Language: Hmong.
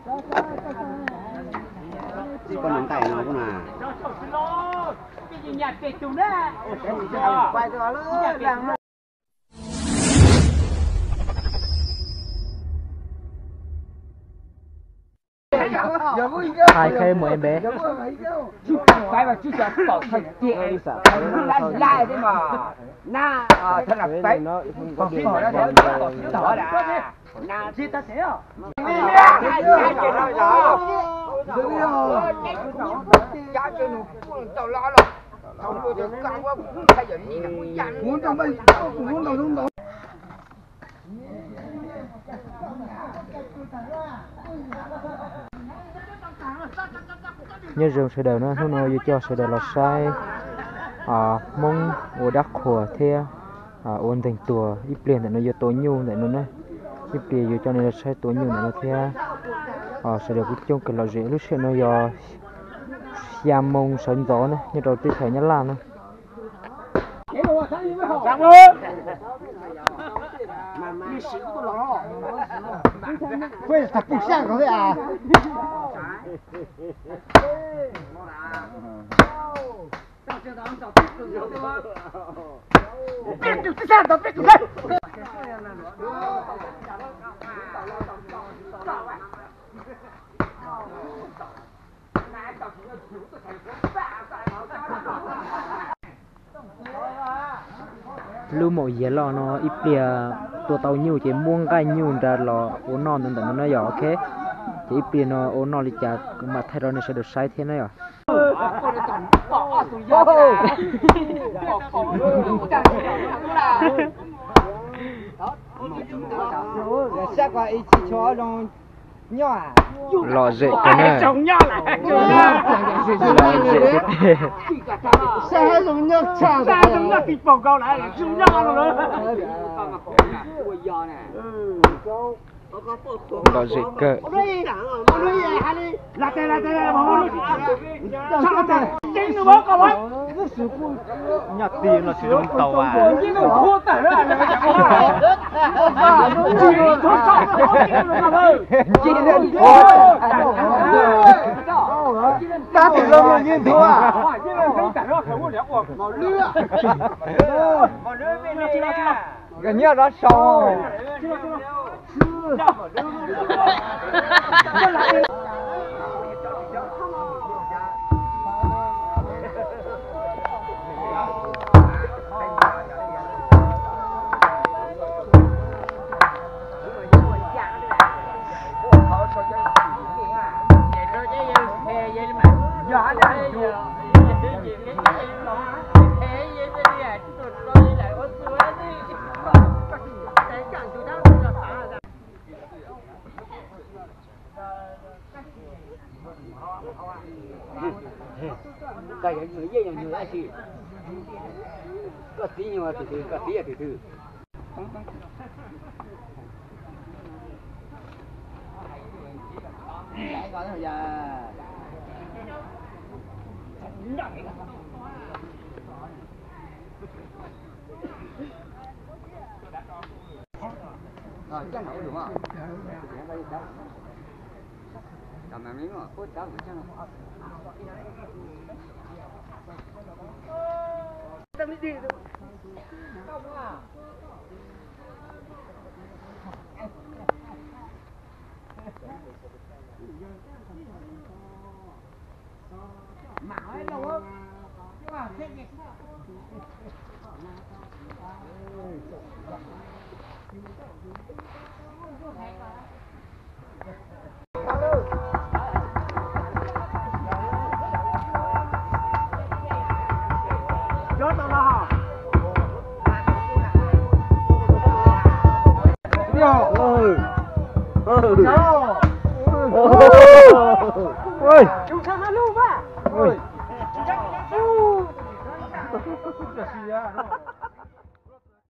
Tsis pom ntais no kuj na. Hai khê một em bé. Cái mà chứ sao cậu thầy chị em, nó lai lai thế mà. Na, ờ, thật là phải, còn cái hỏi đó, nó tỏ đã. Na, chứ ta thế à? Giá cho nó cũng tàu lo rồi. Tàu mua cho con quá, cũng thay đổi gì là cũng dán. Muốn tàu bay, cũng muốn tàu thông tàu. Nyob zoo sawv daws na, hnub no yuav coj sawv daws los saib Hmoob ua dab qhuas thiab ua nteeg tuag. Ib pliag ntawm no yuav tua nyuj ntawm no na, ib pliag yuav coj nej los saib tua nyuj ntawm no thiab. Sawv daws kuj coob kawg lom zem. Lub sij hawm no yog xya moo sawv ntxov na, nyob rau teb chaws Nyab Laj na. Lub maum yias loj no ib pliag tua tau nyuj ces muab nqaij nyuj nrad los ua noj ntawm no na yom, ok. Ces ib pliag no ua noj li cas kuv mam thaij rau nej sawv daws saib thiab na yom. Lom zem kawg na. Lom zem tiag tiag. Lom zem kawg. Nyob tij no tsis zoo tau a. Tab tis zoo yog nyiaj nthuav. Nkawd nyob rov sau. Koj yog nyuag yeej yog nyuag dab tsi? Koj txiv nyuag tus twg, koj txiv yog tus twg?